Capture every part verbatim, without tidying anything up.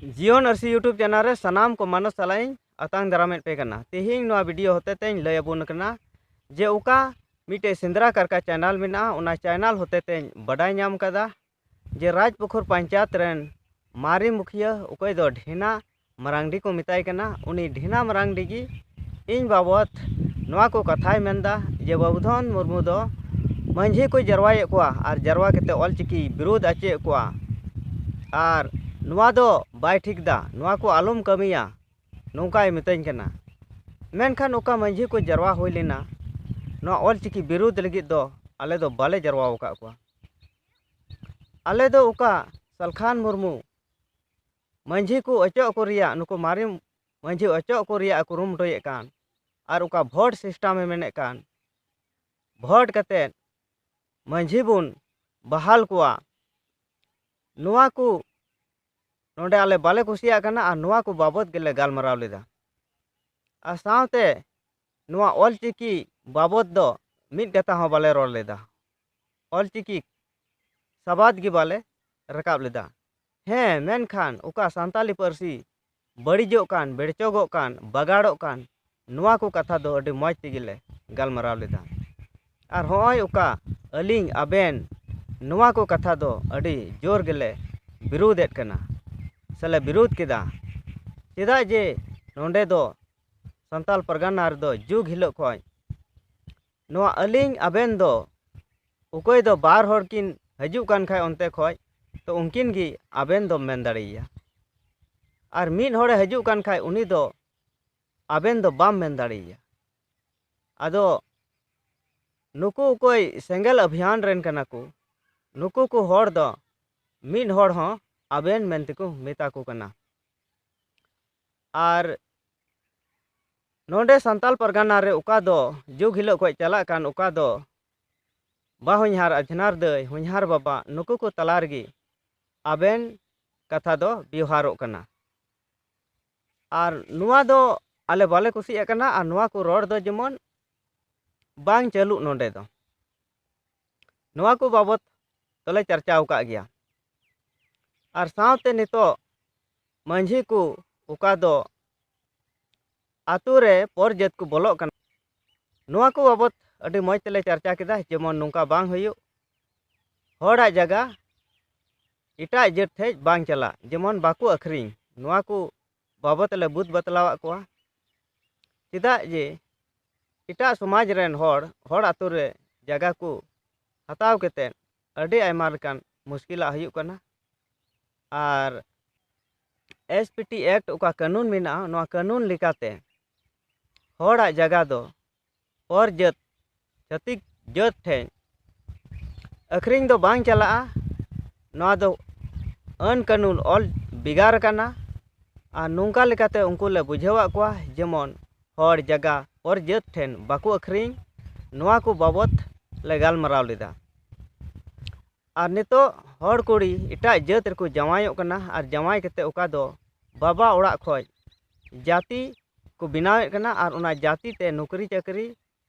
ᱡᱤᱭᱚᱱ ᱟᱹᱨᱥᱤ YouTube channel ᱨᱮ ᱥᱟᱱᱟᱢ ᱠᱚ ᱢᱟᱱᱚᱛ ᱥᱟᱞᱟᱜ ᱤᱧ ᱟᱛᱟᱝ ᱫᱟᱨᱟᱢᱮᱫ ᱯᱮ ᱠᱟᱱᱟ᱾ ᱛᱮᱦᱮᱧ ᱱᱚᱣᱟ ᱵᱷᱤᱰᱤᱭᱳ ᱦᱚᱛᱮ ᱛᱮᱧ ᱞᱟᱹᱭ ᱟᱵᱚᱱ ᱠᱟᱱᱟ ᱡᱮ ᱚᱠᱟ ᱢᱤᱫᱴᱮᱡ ᱥᱮᱸᱫᱽᱨᱟ ᱠᱟᱨᱠᱟ ᱪᱮᱱᱮᱞ ᱢᱮᱱᱟᱜᱼᱟ, ᱚᱱᱟ ᱪᱮᱱᱮᱞ ᱦᱚᱛᱮ ᱛᱮᱧ ᱵᱟᱰᱟᱭ ᱧᱟᱢ ᱠᱟᱫᱟ ᱡᱮ ᱨᱟᱡᱽᱯᱩᱠᱷᱩᱨ ᱯᱚᱧᱪᱟᱭᱮᱛ ᱨᱮᱱ ᱢᱟᱨᱮ ᱢᱩᱠᱷᱤᱭᱟᱹ ᱚᱠᱚᱭ ᱫᱚ ᱰᱷᱮᱱᱟ ᱢᱟᱨᱟᱝᱰᱤ ᱠᱚ ᱢᱮᱛᱟᱭ ᱠᱟᱱᱟ, ᱩᱱᱤ ᱰᱷᱮᱱᱟ ᱢᱟᱨᱟᱝᱰᱤ ᱜᱮ ᱤᱧ ᱵᱟᱵᱚᱛ ᱱᱚᱣᱟ ᱠᱚ ᱠᱟᱛᱷᱟᱭ ᱢᱮᱱᱫᱟ ᱡᱮ ᱵᱟᱹᱵᱩᱫᱷᱚᱱ ᱢᱩᱨᱢᱩ ᱫᱚ ᱢᱟᱹᱡᱷᱤ ᱠᱚ ᱡᱟᱨᱣᱟᱭᱮᱫ ᱠᱚᱣᱟ ᱟᱨ ᱡᱟᱨᱣᱟ ᱠᱟᱛᱮ ᱚᱞᱪᱤᱠᱤ ᱵᱤᱨᱳᱫ ᱦᱚᱪᱚᱭᱮᱫ ᱠᱚᱣᱟ, ᱟᱨ ᱱᱚᱣᱟ ᱫᱚ ᱵᱟᱭ ᱴᱷᱤᱠ ᱫᱟ, ᱱᱚᱣᱟ ᱠᱚ ᱟᱞᱚᱢ ᱠᱟᱹᱢᱤᱭᱟ, ᱱᱚᱝᱠᱟᱭ ᱢᱤᱛᱟᱹᱧ ᱠᱟᱱᱟ᱾ ᱢᱮᱱᱠᱷᱟᱱ ᱚᱠᱟ ᱢᱟᱹᱡᱷᱤ ᱠᱚ ᱡᱟᱨᱣᱟ ᱦᱩᱭ ᱞᱮᱱᱟ ᱱᱚᱣᱟ ᱚᱞᱪᱤᱠᱤ ᱵᱤᱨᱳᱫ ᱞᱟᱹᱜᱤᱫ ᱫᱚ ᱟᱞᱮ ᱫᱚ ᱵᱟᱞᱮ ᱡᱟᱨᱣᱟ ᱟᱠᱟᱫ ᱠᱚᱣᱟ᱾ ᱟᱞᱮ ᱫᱚ ᱚᱠᱟ ᱥᱟᱞᱠᱷᱟᱱ ᱢᱩᱨᱢᱩ ᱢᱟᱹᱡᱷᱤ ᱠᱚ ᱚᱪᱚᱜ ᱠᱚ ᱨᱮᱭᱟᱜ, ᱱᱩᱠᱩ ᱢᱟᱨᱮ ᱢᱟᱹᱡᱷᱤ ᱚᱪᱚᱜ ᱠᱚ ᱨᱮᱭᱟᱜ ᱠᱩᱨᱩᱢᱩᱴᱩᱭᱮᱫ ᱠᱟᱱ, ᱟᱨ ᱚᱠᱟ ᱵᱷᱳᱴ ᱥᱤᱥᱴᱮᱢᱮ ᱢᱮᱱᱮᱫ ᱠᱟᱱ, ᱵᱷᱳᱴ ᱠᱟᱛᱮᱫ ᱢᱟᱹᱡᱷᱤ ᱵᱚᱱ ᱵᱟᱦᱟᱞ ᱠᱚᱣᱟ, ᱱᱚᱣᱟ ᱠᱚ ᱱᱚᱰᱮ ᱟᱞᱮ ᱵᱟᱞᱮ ᱠᱩᱥᱤᱭᱟᱜ ᱠᱟᱱᱟ ᱟᱨ ᱱᱚᱣᱟ ᱠᱚ ᱵᱟᱵᱚᱛ ᱜᱮᱞᱮ ᱜᱟᱞᱢᱟᱨᱟᱣ ᱞᱮᱫᱟ᱾ ᱟᱨ ᱥᱟᱶᱛᱮ ᱱᱚᱣᱟ ᱚᱞᱪᱤᱠᱤ ᱵᱟᱵᱚᱛ ᱫᱚ ᱢᱤᱫ ᱠᱟᱛᱷᱟ ᱦᱚᱸ ᱵᱟᱞᱮ ᱨᱚᱲ ᱞᱮᱫᱟ᱾ ᱚᱞᱪᱤᱠᱤ ᱥᱟᱵᱟᱫ ᱜᱮ ᱵᱟᱞᱮ ᱨᱟᱠᱟᱵ ᱞᱮᱫᱟ᱾ ᱦᱮᱸ, ᱢᱮᱱᱠᱷᱟᱱ ᱚᱠᱟ ᱥᱟᱱᱛᱟᱞᱤ ᱯᱟᱹᱨᱥᱤ ᱵᱟᱹᱲᱤᱡᱚᱜ ᱠᱟᱱ, ᱵᱮᱲᱪᱚᱜᱚᱜ ᱠᱟᱱ, ᱵᱟᱜᱟᱲᱚᱜ ᱠᱟᱱ, ᱱᱚᱣᱟ ᱠᱚ ᱠᱟᱛᱷᱟ ᱫᱚ ᱟᱹᱰᱤ ᱢᱚᱡᱽ ᱛᱮᱜᱮ ᱞᱮ ᱜᱟᱞᱢᱟᱨᱟᱣ ᱞᱮᱫᱟ᱾ ᱟᱨ ᱦᱚᱸᱜᱼᱚᱭ ᱚᱠᱟ ᱟᱹᱞᱤᱧ ᱟᱵᱮᱱ ᱱᱚᱣᱟ ᱠᱚ ᱠᱟᱛᱷᱟ ᱫᱚ ᱟᱹᱰᱤ ᱡᱳᱨ ᱜᱮᱞᱮ ᱵᱤᱨᱳᱫᱮᱫ ᱠᱟᱱᱟ ᱥᱮᱞᱮ ᱵᱤᱨᱳᱫ ᱠᱮᱫᱟ᱾ ᱪᱮᱫᱟᱜ ᱡᱮ ᱱᱚᱰᱮ ᱫᱚ ᱥᱟᱱᱛᱟᱞ ᱯᱟᱨᱜᱟᱱᱟ ᱨᱮᱫᱚ ᱡᱩᱜᱽ ᱦᱤᱞᱳᱜ ᱠᱷᱚᱱ ᱱᱚᱣᱟ ᱟᱹᱞᱤᱧ ᱟᱵᱮᱱ ᱫᱚ ᱚᱠᱚᱭ ᱫᱚ ᱵᱟᱨ ᱦᱚᱲ ᱠᱤᱱ ᱦᱤᱡᱩᱜ ᱠᱟᱱ ᱠᱷᱟᱡ ᱚᱱᱛᱮ ᱠᱷᱚᱡ, ᱛᱚ ᱩᱱᱠᱤᱱ ᱜᱮ ᱟᱵᱮᱱ ᱫᱚᱢ ᱢᱮᱱ ᱫᱟᱲᱮᱭᱟᱭᱟ᱾ ᱟᱨ ᱢᱤᱫ ᱦᱚᱲᱮ ᱦᱤᱡᱩᱜ ᱠᱟᱱ ᱠᱷᱟᱡ ᱩᱱᱤ ᱫᱚ ᱟᱵᱮᱱ ᱫᱚ ᱵᱟᱢ ᱢᱮᱱ ᱫᱟᱲᱮᱭᱟᱭᱟ᱾ ᱟᱫᱚ ᱱᱩᱠᱩ ᱚᱠᱚᱭ ᱥᱮᱸᱜᱮᱞ ᱚᱵᱷᱤᱭᱟᱱ ᱨᱮᱱ ᱠᱟᱱᱟ ᱠᱚ, ᱱᱩᱠᱩ ᱠᱚ ᱦᱚᱲ ᱫᱚ ᱢᱤᱫ ᱦᱚᱲ ᱦᱚᱸ ᱟᱵᱮᱱ ᱢᱮᱱᱛᱮᱠᱚ ᱢᱮᱛᱟ ᱠᱚ ᱠᱟᱱᱟ᱾ ᱟᱨ ᱱᱚᱰᱮ ᱥᱟᱱᱛᱟᱞ ᱯᱟᱨᱜᱟᱱᱟ ᱨᱮ ᱚᱠᱟ ᱫᱚ ᱡᱩᱜᱽ ᱦᱤᱞᱳᱜ ᱠᱷᱚᱡ ᱪᱟᱞᱟᱜ ᱠᱟᱱ, ᱚᱠᱟ ᱫᱚ ᱵᱟᱦᱚᱧᱦᱟᱨ, ᱟᱡᱷᱱᱟᱨ ᱫᱟᱹᱭ, ᱦᱚᱧᱦᱟᱨ ᱵᱟᱵᱟ, ᱱᱩᱠᱩ ᱠᱚ ᱛᱟᱞᱟ ᱨᱮᱜᱮ ᱟᱵᱮᱱ ᱠᱟᱛᱷᱟ ᱫᱚ ᱵᱮᱣᱦᱟᱨᱚᱜ ᱠᱟᱱᱟ᱾ ᱟᱨ ᱱᱚᱣᱟ ᱫᱚ ᱟᱞᱮ ᱵᱟᱞᱮ ᱠᱩᱥᱤᱭᱟᱜ ᱠᱟᱱᱟ᱾ ᱟᱨ ᱱᱚᱣᱟ ᱠᱚ ᱨᱚᱲ ᱫᱚ ᱡᱮᱢᱚᱱ ᱵᱟᱝ ᱪᱟᱹᱞᱩᱜ ᱱᱚᱰᱮ ᱫᱚ᱾ ᱱᱚᱣᱟ ᱠᱚ ᱵᱟᱵᱚᱛ ᱫᱚᱞᱮ ᱪᱟᱨᱪᱟᱣ ᱟᱠᱟᱫ ᱜᱮᱭᱟ᱾ ᱟᱨ ᱥᱟᱶᱛᱮ ᱱᱤᱛᱚᱜ ᱢᱟᱹᱡᱷᱤ ᱠᱚ ᱚᱠᱟ ᱫᱚ ᱟᱛᱳ ᱨᱮ ᱯᱚᱨ ᱡᱟᱹᱛ ᱠᱚ ᱵᱚᱞᱚᱜ ᱠᱟᱱᱟ, ᱱᱚᱣᱟ ᱠᱚ ᱵᱟᱵᱚᱛ ᱟᱹᱰᱤ ᱢᱚᱡᱽ ᱛᱮᱞᱮ ᱪᱟᱨᱪᱟ ᱠᱮᱫᱟ, ᱡᱮᱢᱚᱱ ᱱᱚᱝᱠᱟ ᱵᱟᱝ ᱦᱩᱭᱩᱜ, ᱦᱚᱲᱟᱜ ᱡᱟᱭᱜᱟ ᱮᱴᱟᱜ ᱡᱟᱹᱛ ᱴᱷᱮᱡ ᱵᱟᱝ ᱪᱟᱞᱟᱜ, ᱡᱮᱢᱚᱱ ᱵᱟᱠᱚ ᱟᱹᱠᱷᱨᱤᱧ, ᱱᱚᱣᱟ ᱠᱚ ᱵᱟᱵᱚᱛ ᱞᱮ ᱵᱩᱫ ᱵᱟᱛᱞᱟᱣᱟᱫ ᱠᱚᱣᱟ᱾ ᱪᱮᱫᱟᱜ ᱡᱮ ᱮᱴᱟᱜ ᱥᱚᱢᱟᱡᱽ ᱨᱮᱱ ᱦᱚᱲ, ᱦᱚᱲ ᱟᱛᱳ ᱨᱮ ᱡᱟᱭᱜᱟ ᱠᱚ ᱦᱟᱛᱟᱣ ᱠᱟᱛᱮᱫ ᱟᱹᱰᱤ ᱟᱭᱢᱟ ᱞᱮᱠᱟᱱ ᱢᱩᱥᱠᱤᱞᱟᱜ ᱦᱩᱭᱩᱜ ᱠᱟᱱᱟ᱾ ᱟᱨ S P T Act ᱚᱠᱟ ᱠᱟᱹᱱᱩᱱ ᱢᱮᱱᱟᱜᱼᱟ, ᱱᱚᱣᱟ ᱠᱟᱹᱱᱩᱱ ᱞᱮᱠᱟᱛᱮ ᱦᱚᱲᱟᱜ ᱡᱟᱭᱜᱟ ᱫᱚ ᱯᱚᱨ ᱡᱟᱹᱛ, ᱪᱷᱟᱹᱛᱤᱠ ᱡᱟᱹᱛ ᱴᱷᱮᱱ ᱟᱹᱠᱷᱨᱤᱧ ᱫᱚ ᱵᱟᱝ ᱪᱟᱞᱟᱜᱼᱟ᱾ ᱱᱚᱣᱟ ᱫᱚ ᱟᱹᱱ ᱠᱟᱹᱱᱩᱱ ᱚᱞ ᱵᱷᱮᱜᱟᱨ ᱟᱠᱟᱱᱟ᱾ ᱟᱨ ᱱᱚᱝᱠᱟ ᱞᱮᱠᱟᱛᱮ ᱩᱱᱠᱩ ᱞᱮ ᱵᱩᱡᱷᱟᱹᱣᱟᱫ ᱠᱚᱣᱟ, ᱡᱮᱢᱚᱱ ᱦᱚᱲ ᱡᱟᱭᱜᱟ ᱯᱚᱨ ᱡᱟᱹᱛ ᱴᱷᱮᱱ ᱵᱟᱠᱚ ᱟᱹᱠᱷᱨᱤᱧ, ᱱᱚᱣᱟ ᱠᱚ ᱵᱟᱵᱚᱛ ᱞᱮ ᱜᱟᱞᱢᱟᱨᱟᱣ ᱞᱮᱫᱟ᱾ ᱟᱨ ᱱᱤᱛᱚᱜ ᱦᱚᱲ ᱠᱩᱲᱤ ᱮᱴᱟᱜ ᱡᱟᱹᱛ ᱨᱮᱠᱚ ᱡᱟᱶᱟᱭᱚᱜ ᱠᱟᱱᱟ, ᱟᱨ ᱡᱟᱶᱟᱭ ᱠᱟᱛᱮ ᱚᱠᱟ ᱫᱚ ᱵᱟᱵᱟ ᱚᱲᱟᱜ ᱠᱷᱚᱡ ᱡᱟᱹᱛᱤ ᱠᱚ ᱵᱮᱱᱟᱣᱮᱫ ᱠᱟᱱᱟ, ᱟᱨ ᱚᱱᱟ ᱡᱟᱹᱛᱤ ᱛᱮ ᱱᱚᱠᱨᱤ ᱪᱟᱹᱠᱨᱤ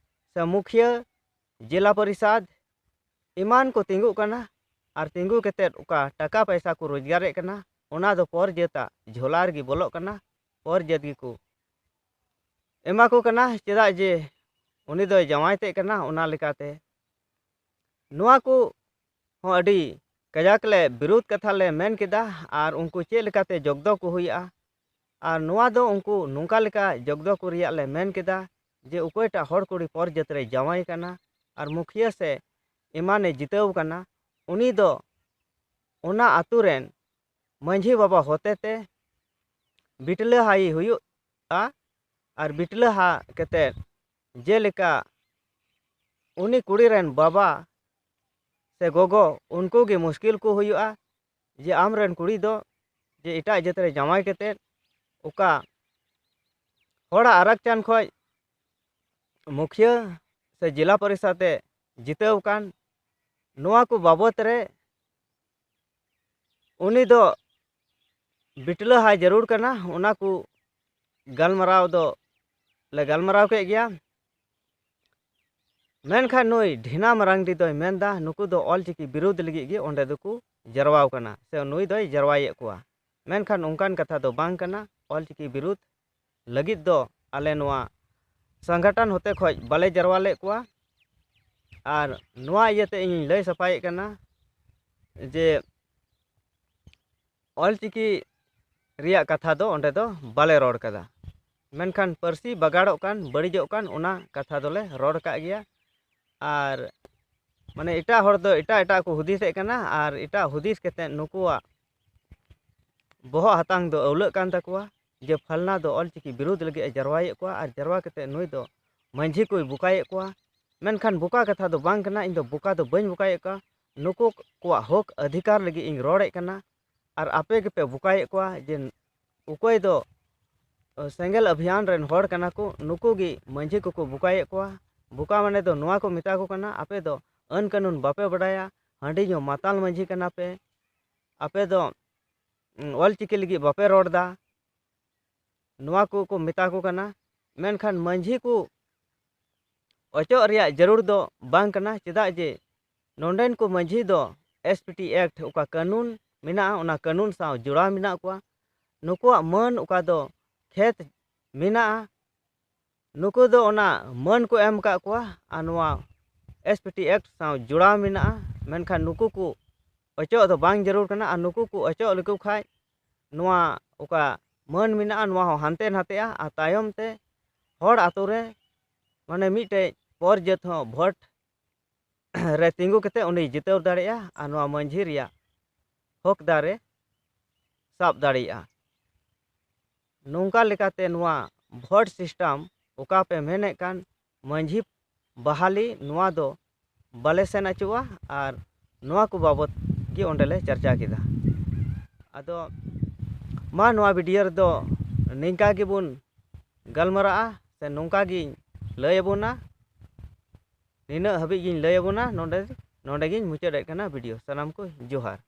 ᱥᱮ ᱢᱩᱠᱷᱤᱭᱟᱹ, ᱡᱮᱞᱟ ᱯᱚᱨᱤᱥᱚᱫᱽ ᱮᱢᱟᱱ ᱠᱚ ᱛᱤᱸᱜᱩᱜ ᱠᱟᱱᱟ᱾ ᱟᱨ ᱛᱤᱸᱜᱩ ᱠᱟᱛᱮᱫ ᱚᱠᱟ ᱴᱟᱠᱟ ᱯᱟᱭᱥᱟ ᱠᱚ ᱨᱳᱡᱽᱜᱟᱨᱮᱫ ᱠᱟᱱᱟ, ᱚᱱᱟ ᱫᱚ ᱯᱚᱨ ᱡᱟᱹᱛᱟᱜ ᱡᱷᱚᱞᱟ ᱨᱮᱜᱮ ᱵᱚᱞᱚᱜ ᱠᱟᱱᱟ, ᱯᱚᱨ ᱡᱟᱹᱛ ᱜᱮᱠᱚ ᱮᱢᱟ ᱠᱚ ᱠᱟᱱᱟ᱾ ᱪᱮᱫᱟᱜ ᱡᱮ ᱩᱱᱤ ᱫᱚᱭ ᱡᱟᱶᱟᱭ ᱛᱮᱫ ᱠᱟᱱᱟ, ᱚᱱᱟ ᱞᱮᱠᱟᱛᱮ ᱱᱚᱣᱟ ᱠᱚ ᱦᱚᱸ ᱟᱹᱰᱤ ᱠᱟᱡᱟᱠ ᱞᱮ ᱵᱤᱨᱳᱫ ᱠᱟᱛᱷᱟ ᱞᱮ ᱢᱮᱱ ᱠᱮᱫᱟ᱾ ᱟᱨ ᱩᱱᱠᱩ ᱪᱮᱫ ᱞᱮᱠᱟᱛᱮ ᱡᱚᱜᱽᱫᱚ ᱠᱚ ᱦᱩᱭᱩᱜᱼᱟ, ᱟᱨ ᱱᱚᱣᱟ ᱫᱚ ᱩᱱᱠᱩ ᱱᱚᱝᱠᱟ ᱞᱮᱠᱟ ᱡᱚᱜᱽᱫᱚ ᱠᱚ ᱨᱮᱭᱟᱜ ᱞᱮ ᱢᱮᱱ ᱠᱮᱫᱟ ᱡᱮ ᱚᱠᱚᱭᱴᱟᱜ ᱦᱚᱲ ᱠᱩᱲᱤ ᱯᱚᱨ ᱡᱟᱹᱛ ᱨᱮᱭ ᱡᱟᱶᱟᱭ ᱠᱟᱱᱟ ᱟᱨ ᱢᱩᱠᱷᱤᱭᱟᱹ ᱥᱮ ᱮᱢᱟᱱᱮ ᱡᱤᱛᱟᱹᱣ ᱠᱟᱱᱟ, ᱩᱱᱤ ᱫᱚ ᱚᱱᱟ ᱟᱛᱳ ᱨᱮᱱ ᱢᱟᱹᱡᱷᱤ ᱵᱟᱵᱟ ᱦᱚᱛᱮᱛᱮ ᱵᱤᱴᱞᱟᱹᱦᱟᱭ ᱦᱩᱭᱩᱜᱼᱟ᱾ ᱟᱨ ᱵᱤᱴᱞᱟᱹᱦᱟ ᱠᱟᱛᱮᱫ ᱡᱮᱞᱮᱠᱟ ᱩᱱᱤ ᱠᱩᱲᱤ ᱨᱮᱱ ᱵᱟᱵᱟ ᱥᱮ ᱜᱚᱜᱚ, ᱩᱱᱠᱩ ᱜᱮ ᱢᱩᱥᱠᱤᱞ ᱠᱚ ᱦᱩᱭᱩᱜᱼᱟ ᱡᱮ ᱟᱢᱨᱮᱱ ᱠᱩᱲᱤ ᱫᱚ ᱡᱮ ᱮᱴᱟᱜ ᱡᱟᱹᱛ ᱨᱮ ᱡᱟᱶᱟᱭ ᱠᱟᱛᱮᱫ ᱚᱠᱟ ᱦᱚᱲᱟᱜ ᱟᱨᱟᱠᱪᱟᱱ ᱠᱷᱚᱡ ᱢᱩᱠᱷᱤᱭᱟᱹ ᱥᱮ ᱡᱮᱞᱟ ᱯᱚᱨᱤᱥᱚᱫᱽ ᱮ ᱡᱤᱛᱟᱹᱣ ᱟᱠᱟᱱ, ᱱᱚᱣᱟ ᱠᱚ ᱵᱟᱵᱚᱛ ᱨᱮ ᱩᱱᱤ ᱫᱚ ᱵᱤᱴᱞᱟᱹ ᱦᱟᱭ ᱡᱟᱹᱨᱩᱲ ᱠᱟᱱᱟ᱾ ᱚᱱᱟ ᱠᱚ ᱜᱟᱞᱢᱟᱨᱟᱣ ᱫᱚ ᱞᱮ ᱜᱟᱞᱢᱟᱨᱟᱣ ᱠᱮᱫ ᱜᱮᱭᱟ᱾ ᱢᱮᱱᱠᱷᱟᱱ ᱱᱩᱭ ᱰᱷᱤᱱᱟ ᱢᱟᱨᱟᱝᱰᱤ ᱫᱚᱭ ᱢᱮᱱᱫᱟ, ᱱᱩᱠᱩ ᱫᱚ ᱚᱞᱪᱤᱠᱤ ᱵᱤᱨᱩᱫᱷ ᱞᱟᱹᱜᱤᱫ ᱜᱮ ᱚᱸᱰᱮ ᱫᱚᱠᱚ ᱡᱟᱨᱣᱟᱣ ᱠᱟᱱᱟ, ᱥᱮ ᱱᱩᱭ ᱫᱚᱭ ᱡᱟᱨᱣᱟᱭᱮᱫ ᱠᱚᱣᱟ᱾ ᱢᱮᱱᱠᱷᱟᱱ ᱚᱱᱠᱟᱱ ᱠᱟᱛᱷᱟ ᱫᱚ ᱵᱟᱝ ᱠᱟᱱᱟ᱾ ᱚᱞᱪᱤᱠᱤ ᱵᱤᱨᱩᱫᱷ ᱞᱟᱹᱜᱤᱫ ᱫᱚ ᱟᱞᱮ ᱱᱚᱣᱟ ᱥᱚᱝᱜᱚᱴᱷᱚᱱ ᱦᱚᱛᱮ ᱠᱷᱚᱱ ᱵᱟᱞᱮ ᱡᱟᱨᱣᱟ ᱞᱮᱫ ᱠᱚᱣᱟ᱾ ᱟᱨ ᱱᱚᱣᱟ ᱤᱭᱟᱹᱛᱮ ᱤᱧᱤᱧ ᱞᱟᱹᱭ ᱥᱟᱯᱷᱟᱭᱮᱫ ᱠᱟᱱᱟ ᱡᱮ ᱚᱞᱪᱤᱠᱤ ᱨᱮᱭᱟᱜ ᱠᱟᱛᱷᱟ ᱫᱚ ᱚᱸᱰᱮ ᱫᱚ ᱵᱟᱞᱮ ᱨᱚᱲ ᱠᱟᱫᱟ, ᱢᱮᱱᱠᱷᱟᱱ ᱯᱟᱹᱨᱥᱤ ᱵᱟᱜᱟᱲᱚᱜ ᱠᱟᱱ, ᱵᱟᱹᱲᱤᱡᱚᱜ ᱠᱟᱱ, ᱚᱱᱟ ᱠᱟᱛᱷᱟ ᱫᱚᱞᱮ ᱨᱚᱲ ᱠᱟᱜ ᱜᱮᱭᱟ᱾ ᱟᱨ ᱢᱟᱱᱮ ᱮᱴᱟᱜ ᱦᱚᱲ ᱫᱚ ᱮᱴᱟᱜ ᱮᱴᱟᱜ ᱠᱚ ᱦᱩᱫᱤᱥᱮᱫ ᱠᱟᱱᱟ, ᱟᱨ ᱮᱴᱟᱜ ᱦᱩᱫᱤᱥ ᱠᱟᱛᱮᱫ ᱱᱩᱠᱩᱣᱟᱜ ᱵᱚᱦᱚᱜ ᱦᱟᱛᱟᱝ ᱫᱚ ᱟᱹᱣᱞᱟᱹᱜ ᱠᱟᱱ ᱛᱟᱠᱚᱣᱟ ᱡᱮ ᱯᱷᱟᱞᱱᱟ ᱫᱚ ᱚᱞᱪᱤᱠᱤ ᱵᱤᱨᱩᱫᱷ ᱞᱟᱹᱜᱤᱫ ᱮ ᱡᱟᱨᱣᱟᱭᱮᱫ ᱠᱚᱣᱟ, ᱟᱨ ᱡᱟᱨᱣᱟ ᱠᱟᱛᱮᱫ ᱱᱩᱭ ᱫᱚ ᱢᱟᱹᱡᱷᱤ ᱠᱚᱭ ᱵᱚᱠᱟᱭᱮᱫ ᱠᱚᱣᱟ᱾ ᱢᱮᱱᱠᱷᱟᱱ ᱵᱚᱠᱟ ᱠᱟᱛᱷᱟ ᱫᱚ ᱵᱟᱝ ᱠᱟᱱᱟ, ᱤᱧ ᱫᱚ ᱵᱚᱠᱟ ᱫᱚ ᱵᱟᱹᱧ ᱵᱚᱠᱟᱭᱮᱫ ᱠᱚᱣᱟ᱾ ᱱᱩᱠᱩ ᱠᱚᱣᱟᱜ ᱦᱚᱠ ᱚᱫᱷᱤᱠᱟᱨ ᱞᱟᱹᱜᱤᱫ ᱤᱧ ᱨᱚᱲᱮᱫ ᱠᱟᱱᱟ, ᱟᱨ ᱟᱯᱮ ᱜᱮᱯᱮ ᱵᱚᱠᱟᱭᱮᱫ ᱠᱚᱣᱟ ᱡᱮ ᱚᱠᱚᱭ ᱫᱚ ᱥᱮᱸᱜᱮᱞ ᱚᱵᱷᱤᱭᱟᱱ ᱨᱮᱱ ᱦᱚᱲ ᱠᱟᱱᱟ ᱠᱚ, ᱱᱩᱠᱩ ᱜᱮ ᱢᱟᱹᱡᱷᱤ ᱠᱚᱠᱚ ᱵᱚᱠᱟᱭᱮᱫ ᱠᱚᱣᱟ᱾ ᱵᱚᱠᱟ ᱢᱟᱱᱮ ᱫᱚ ᱱᱚᱣᱟ ᱠᱚ ᱢᱮᱛᱟ ᱠᱚ ᱠᱟᱱᱟ, ᱟᱯᱮ ᱫᱚ ᱟᱹᱱ ᱠᱟᱹᱱᱩᱱ ᱵᱟᱯᱮ ᱵᱟᱰᱟᱭᱟ, ᱦᱟᱺᱰᱤ ᱧᱩ ᱢᱟᱛᱟᱞ ᱢᱟᱹᱡᱷᱤ ᱠᱟᱱᱟ ᱯᱮ, ᱟᱯᱮ ᱫᱚ ᱚᱞᱪᱤᱠᱤ ᱞᱟᱹᱜᱤᱫ ᱵᱟᱯᱮ ᱨᱚᱲ ᱮᱫᱟ, ᱱᱚᱣᱟ ᱠᱚᱠᱚ ᱢᱮᱛᱟ ᱠᱚ ᱠᱟᱱᱟ᱾ ᱢᱮᱱᱠᱷᱟᱱ ᱢᱟᱹᱡᱷᱤ ᱠᱚ ᱚᱪᱚᱜ ᱨᱮᱭᱟᱜ ᱡᱟᱹᱨᱩᱲ ᱫᱚ ᱵᱟᱝ ᱠᱟᱱᱟ, ᱪᱮᱫᱟᱜ ᱡᱮ ᱱᱚᱰᱮᱱ ᱠᱚ ᱢᱟᱹᱡᱷᱤ ᱫᱚ ᱮᱥ ᱯᱤ ᱴᱤ ᱮᱠᱴ ᱚᱠᱟ ᱠᱟᱹᱱᱩᱱ ᱢᱮᱱᱟᱜᱼᱟ, ᱚᱱᱟ ᱠᱟᱹᱱᱩᱱ ᱥᱟᱶ ᱡᱚᱲᱟᱣ ᱢᱮᱱᱟᱜ ᱠᱚᱣᱟ᱾ ᱱᱩᱠᱩᱣᱟᱜ ᱢᱟᱹᱱ ᱚᱠᱟ ᱫᱚ ᱠᱷᱮᱛ ᱢᱮᱱᱟᱜᱼᱟ, ᱱᱩᱠᱩ ᱫᱚ ᱚᱱᱟ ᱢᱟᱹᱱ ᱠᱚ ᱮᱢ ᱟᱠᱟᱫ ᱠᱚᱣᱟ ᱟᱨ ᱱᱚᱣᱟ ᱮᱥ ᱯᱤ ᱴᱤ ᱮᱠᱴ ᱥᱟᱶ ᱡᱚᱲᱟᱣ ᱢᱮᱱᱟᱜᱼᱟ᱾ ᱢᱮᱱᱠᱷᱟᱱ ᱱᱩᱠᱩ ᱠᱚ ᱚᱪᱚᱜ ᱫᱚ ᱵᱟᱝ ᱡᱟᱹᱨᱩᱲ ᱠᱟᱱᱟ, ᱟᱨ ᱱᱩᱠᱩ ᱠᱚ ᱚᱪᱚᱜ ᱞᱮᱠᱚ ᱠᱷᱟᱱ ᱱᱚᱣᱟ ᱚᱠᱟ ᱢᱟᱹᱱ ᱢᱮᱱᱟᱜᱼᱟ, ᱱᱚᱣᱟ ᱦᱚᱸ ᱦᱟᱱᱛᱮ ᱱᱟᱛᱮᱜᱼᱟ᱾ ᱟᱨ ᱛᱟᱭᱚᱢ ᱛᱮ ᱦᱚᱲ ᱟᱛᱳ ᱨᱮ ᱢᱟᱱᱮ ᱢᱤᱫᱴᱮᱡ ᱯᱚᱨ ᱡᱟᱹᱛ ᱦᱚᱸ ᱵᱷᱳᱴ ᱨᱮ ᱛᱤᱸᱜᱩ ᱠᱟᱛᱮ ᱩᱱᱤᱭ ᱡᱤᱛᱟᱹᱣ ᱫᱟᱲᱮᱭᱟᱜᱼᱟ ᱟᱨ ᱱᱚᱣᱟ ᱢᱟᱹᱡᱷᱤ ᱨᱮᱭᱟᱜ ᱦᱚᱠᱫᱟᱨᱮ ᱥᱟᱵ ᱫᱟᱲᱮᱭᱟᱜᱼᱟ᱾ ᱱᱚᱝᱠᱟ ᱞᱮᱠᱟᱛᱮ ᱱᱚᱣᱟ ᱵᱷᱳᱴ ᱥᱤᱥᱴᱮᱢ ᱚᱠᱟ ᱯᱮ ᱢᱮᱱᱮᱫ ᱠᱟᱱ ᱢᱟᱹᱡᱷᱤ ᱵᱟᱦᱟᱞᱤ, ᱱᱚᱣᱟ ᱫᱚ ᱵᱟᱞᱮ ᱥᱮᱱ ᱚᱪᱚᱜᱼᱟ᱾ ᱟᱨ ᱱᱚᱣᱟ ᱠᱚ ᱵᱟᱵᱚᱛ ᱜᱮ ᱚᱸᱰᱮ ᱞᱮ ᱪᱟᱨᱪᱟ ᱠᱮᱫᱟ᱾ ᱟᱫᱚ ᱢᱟ, ᱱᱚᱣᱟ ᱵᱷᱤᱰᱤᱭᱳ ᱨᱮᱫᱚ ᱱᱤᱝᱠᱟ ᱜᱮᱵᱚᱱ ᱜᱟᱞᱢᱟᱨᱟᱜᱼᱟ, ᱥᱮ ᱱᱚᱝᱠᱟ ᱜᱤᱧ ᱞᱟᱹᱭ ᱟᱵᱚᱱᱟ᱾ ᱱᱤᱱᱟᱹᱜ ᱦᱟᱹᱵᱤᱡ ᱜᱤᱧ ᱞᱟᱹᱭ ᱟᱵᱚᱱᱟ᱾ ᱱᱚᱰᱮ, ᱱᱚᱰᱮ ᱜᱤᱧ ᱢᱩᱪᱟᱹᱫ ᱮᱫ ᱠᱟᱱᱟ ᱵᱷᱤᱰᱤᱭᱳ᱾ ᱥᱟᱱᱟᱢ ᱠᱚ ᱡᱚᱦᱟᱨ᱾